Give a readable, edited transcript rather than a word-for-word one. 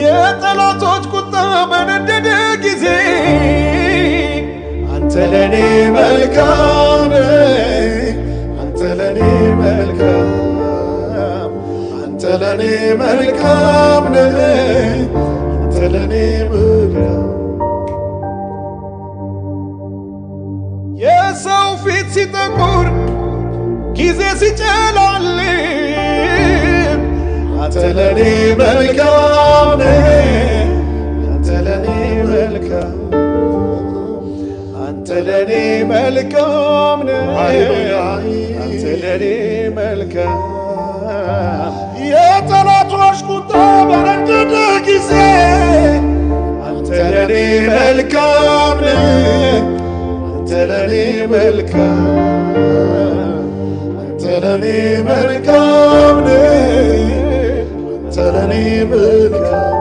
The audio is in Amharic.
የጠላቶች ቁጣ በነደደ ጊዜ አንተ ለኔ መልካም ነህ፣ አንተ ለኔ መልካም፣ አንተ ለኔ መልካም ነህ፣ አንተ ለኔ መልካም። የሰው ፊት ሲጠቁር ጊዜ ሲጨላልም አንተ ለኔ መልካም ነህ፣ አንተ ለኔ መልካም፣ አንተ ለኔ መልካም ነህ፣ አንተ ለኔ መልካም። የጠላቶች ቁጣ በነደደ ጊዜ አንተ ለኔ መልካም ነህ፣ አንተ ለኔ መልካም፣ አንተ ለኔ መልካም ነህ፣ አንተ ለኔ መልካም።